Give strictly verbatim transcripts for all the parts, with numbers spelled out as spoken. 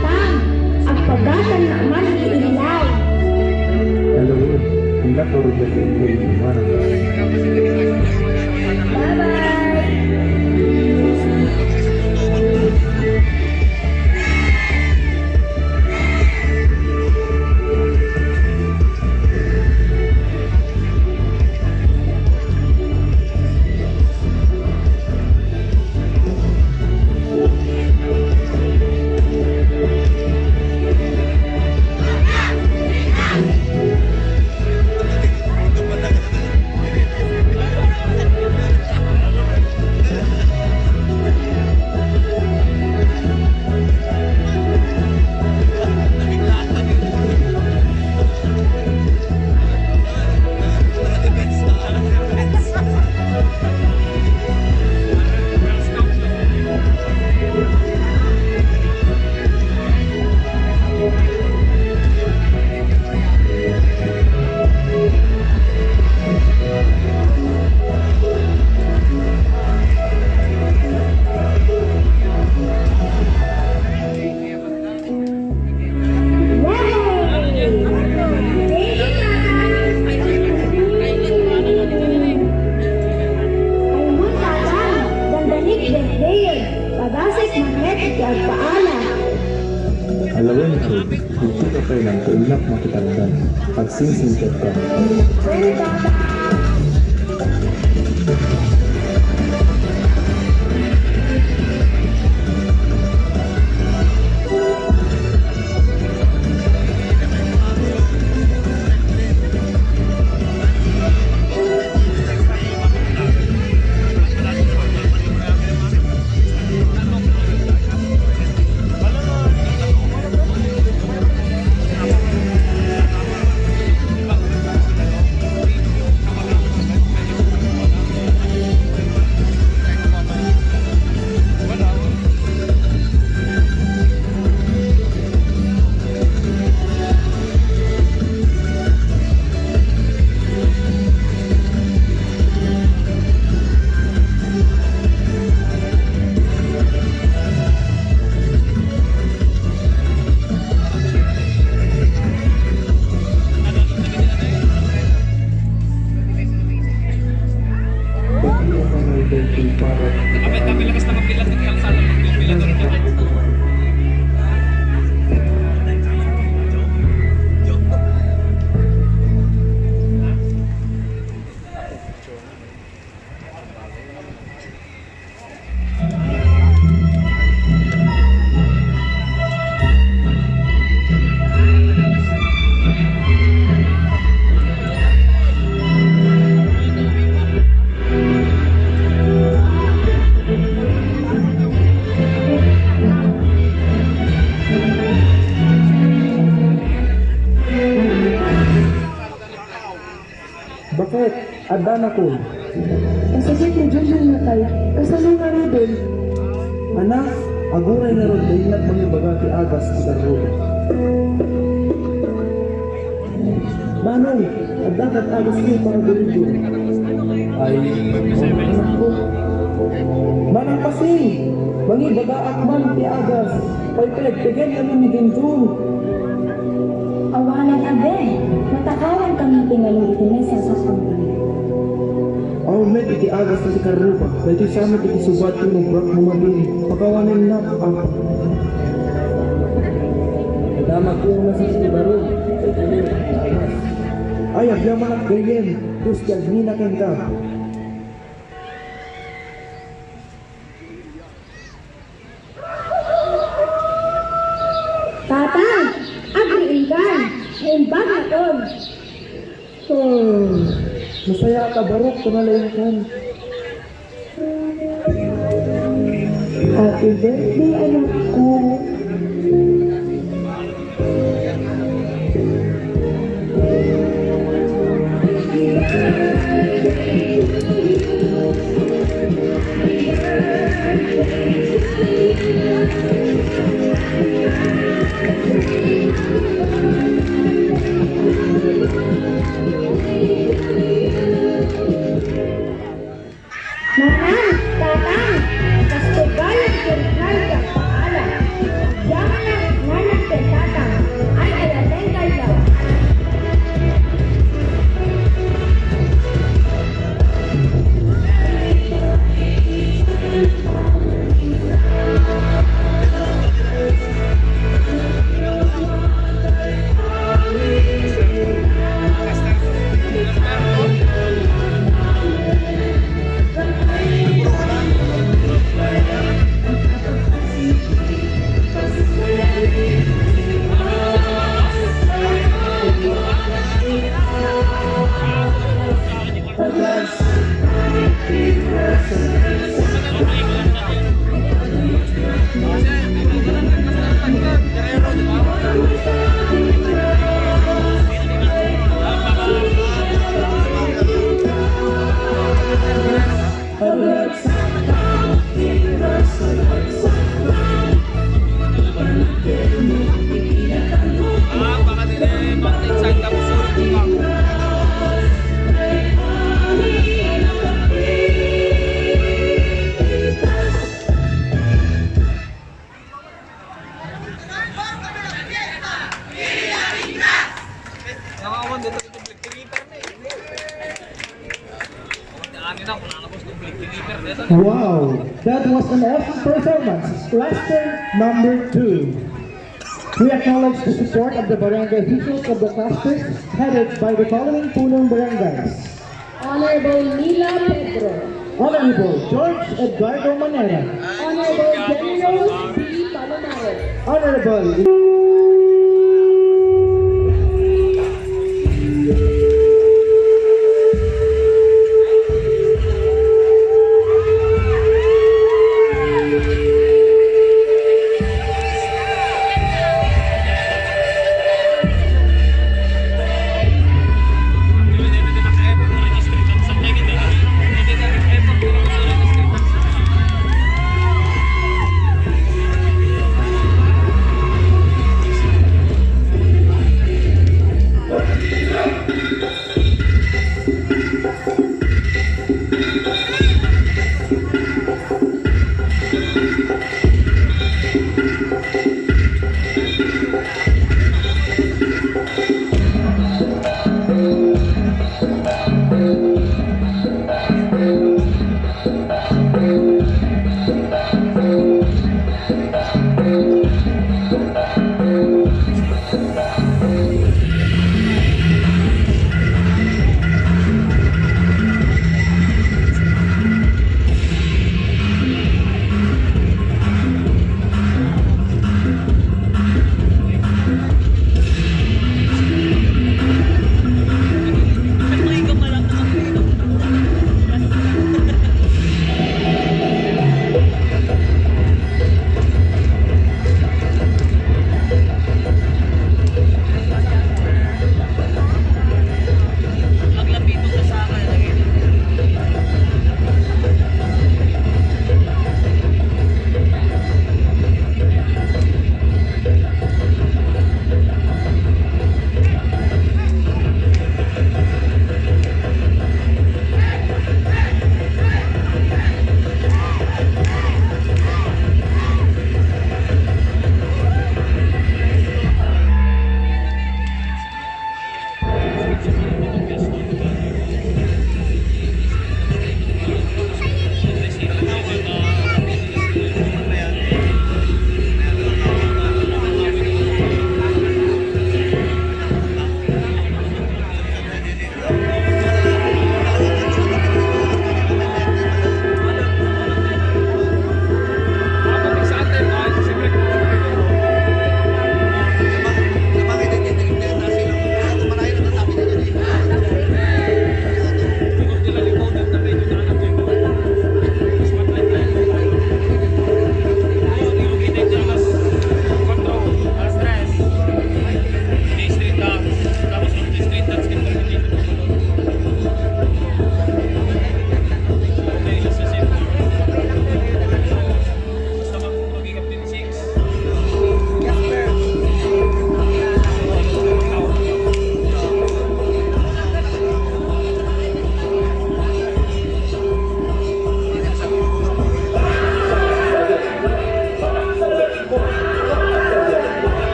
Tatang, agpagatan man ti illaw. Hello, innak, orog na kayo, manang. Bye-bye. Yay! Thank you, Tatang. Ay, mo, Tatang, dandanik, dengdeng. Pagasek, magnet, iti agpaala. Alawen, Ruth, ditoka kayna, ta innak makitakdan. Agsingsingirka. Sorry, Tatang. Bakit? Addanakon. Kasabay ni Junjun natay. Kasano ngaruden? Anak, aguray ngarud ta innak mangibaga ti agas ti karruba. Manong, adda ket agas ti para guriguri. Ay, anakko. Manang Pasing, mangibagaak man ti agas. Pay pagpigennami ni Junjun. Awanen a, Ben, matakawan kami ti ngalud iti mesa sa pangpili. Aw met iti agas ti karruba, daytoy sa met iti subat ti umubrak mo mabili. Pakawanennak, Apa. Nadamagko nga saan ti baro, daytoy met iti agas. Ay, agyamanak gayyem, Diyos ti agmina kenka. Tata, agriingkan, naimbag naton. Oh, nasayaat a barok ta nalaingkan. Happy birthday, anakko. Wow, that was an awesome performance. Cluster number two. We acknowledge the support of the barangay officials of the clusters headed by the following punong barangays. Honorable Nila Pedro. Honorable George Edgardo Manera. Honorable Jenny Rose B. Palomares. Honorable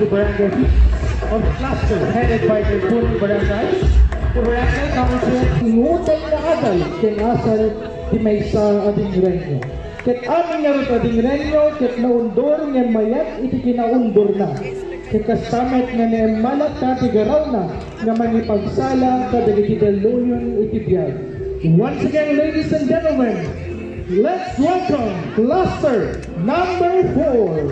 The barangay of Cluster, headed by the Puni Barangay, the barangay council. Ngutay nga adal ken asal ti maysa a Dingreño. Ket amin ngarud a Dingreño ket naundur ngem mayat iti kinaundurna. Ket kasta met nga naemmalatta ti garawna nga mangipagsala kadagiti dalluyon iti biag. Once again, ladies and gentlemen, let's welcome Cluster number four.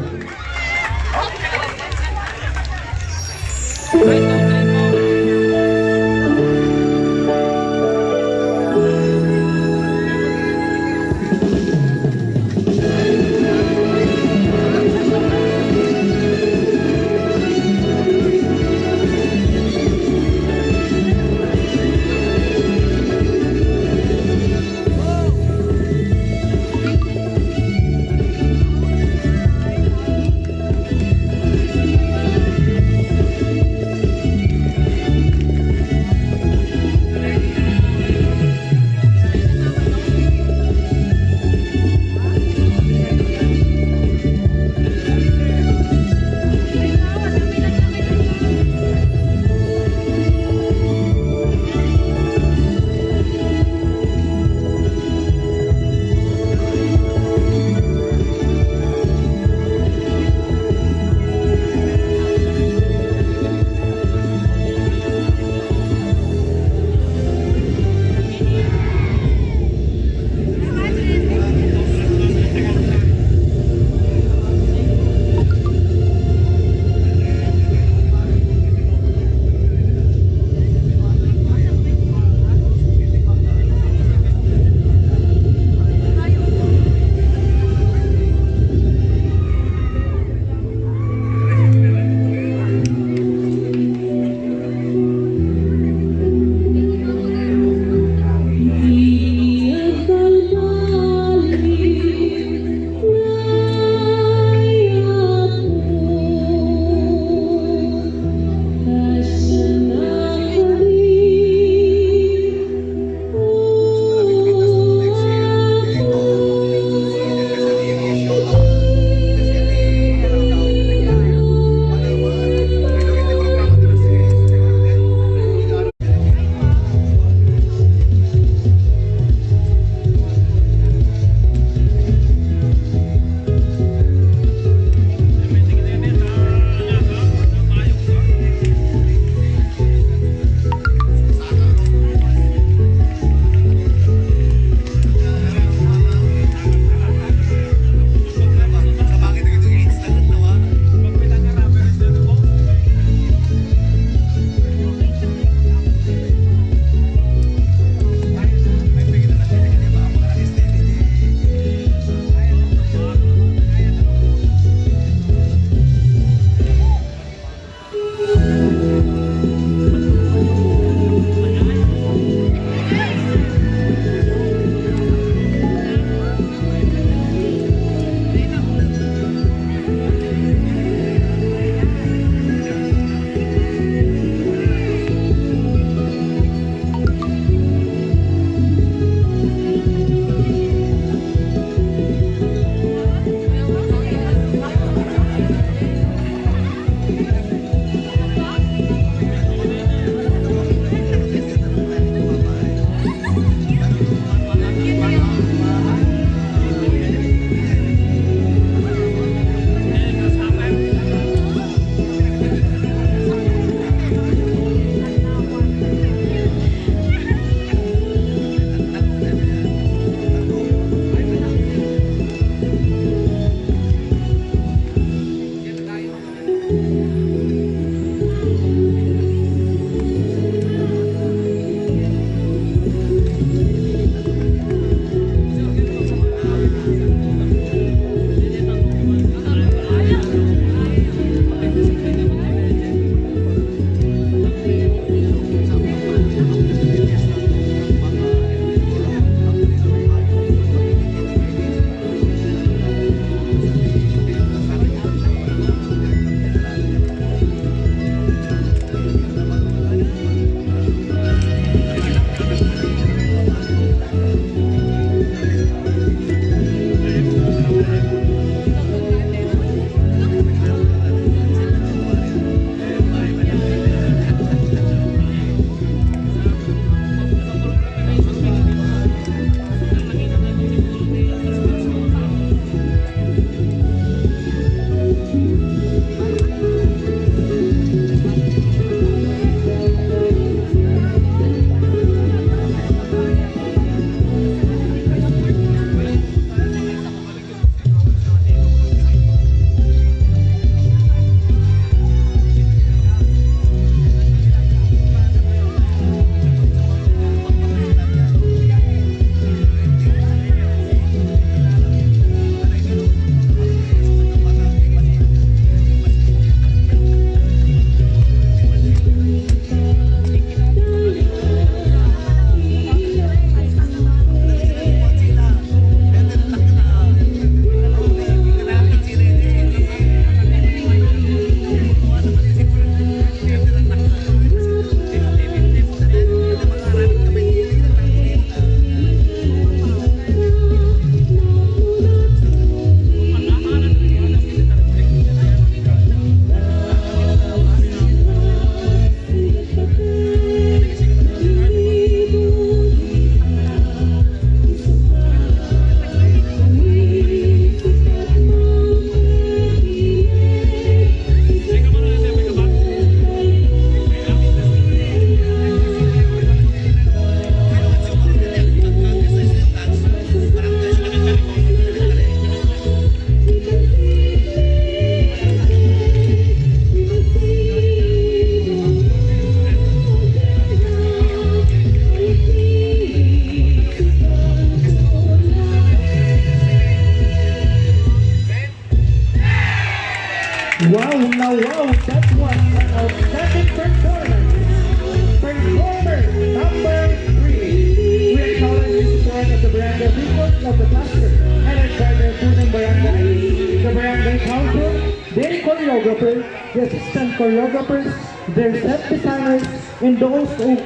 choreographers, their set designers, and those who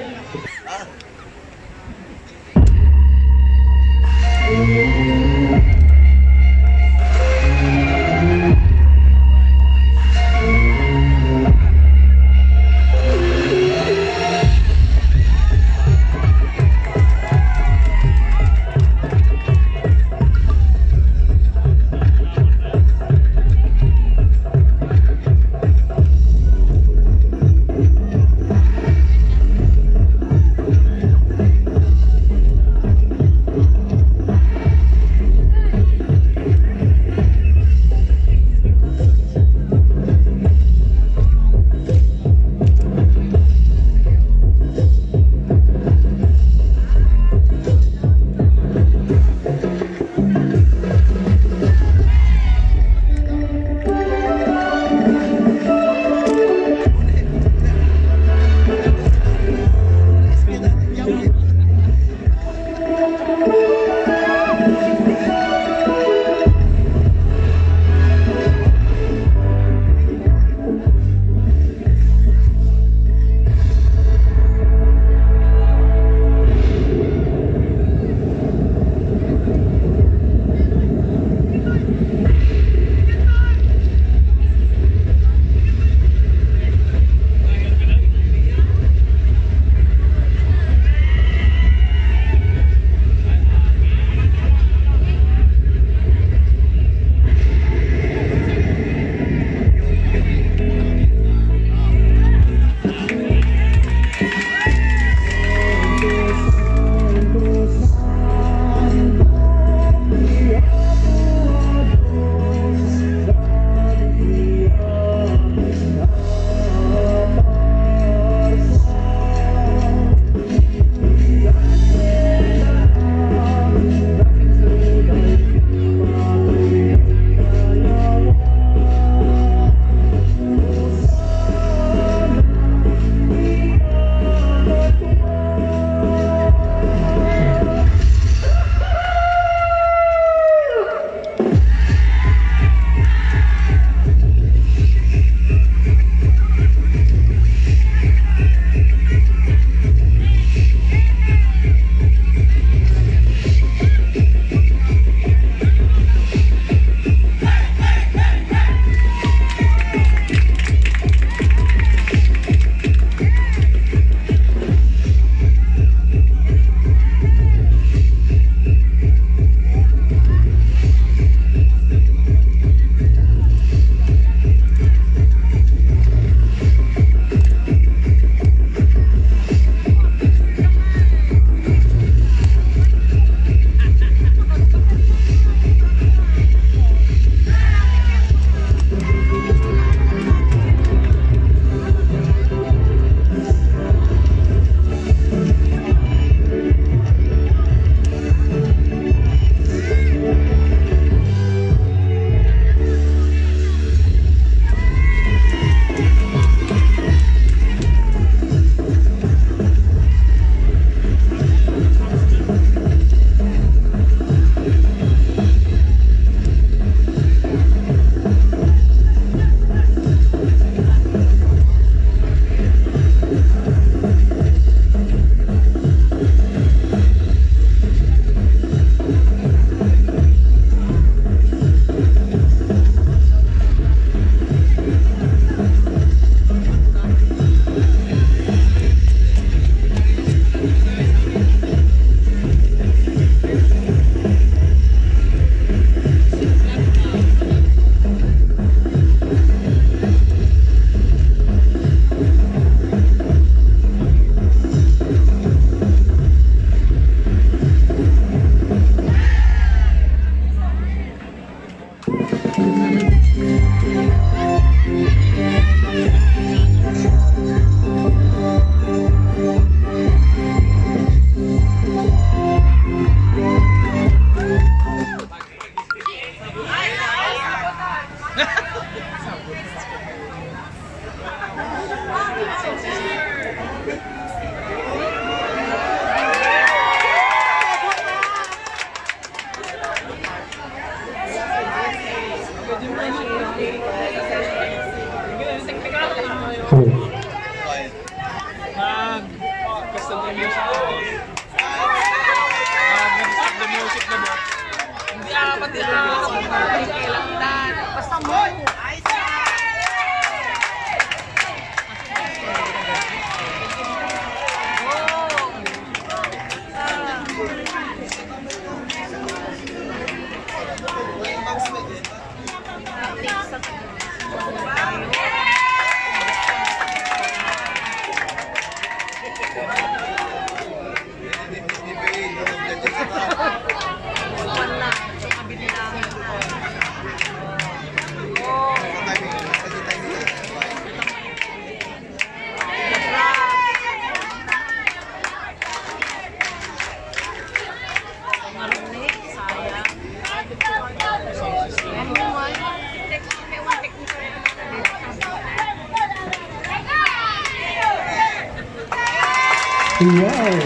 Wow!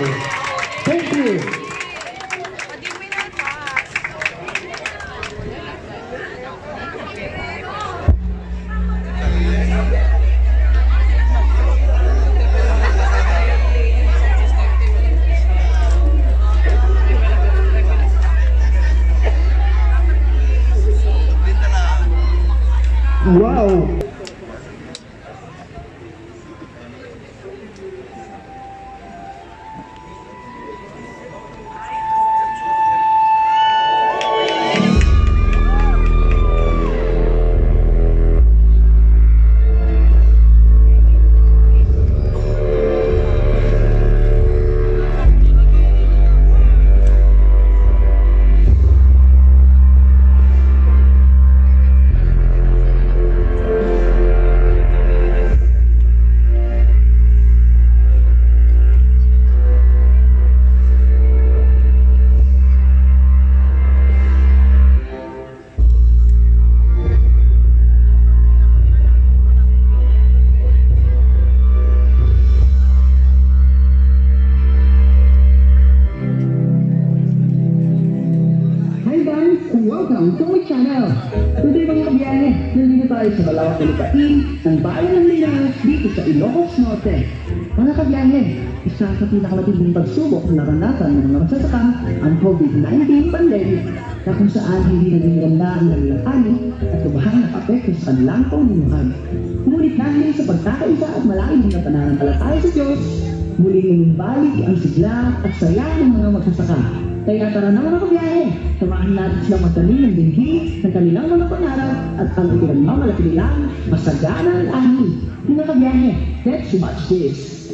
Thank you! Wow! Hi guys, and welcome to my channel. Today, mga kabiyahe, nandito tayo sa malawak na lupain ng bayan ng Linares dito sa Ilocos Norte. Mga kabiyahe, isa sa pinakamatinding pagsubok na naranasan ng mga magsasaka ang COVID nineteen pandemic, na kung saan hindi naging maganda ang kanilang ani at lubhang nakapekto sa kanilang pamumuhay. Ngunit dahil sa pagkakaisa at malalim na pananampalataya sa Diyos, muling nanumbalik ang sigla at saya ng mga magsasaka. Kaya tara na, mga kabiyahe, samahan natin silang magtanim ng binhi ng kanilang mga pangarap at ang ipinagmamalaki nilang masaganang ani. Mga kabiyahe, let's watch this!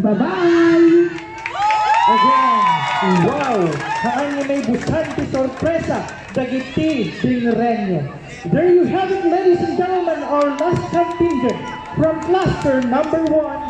Bye-bye! Again, wow! Haan nga maibussan ti sorpresa dagiti dinreng. There you have it, ladies and gentlemen, our last contingent from cluster number one,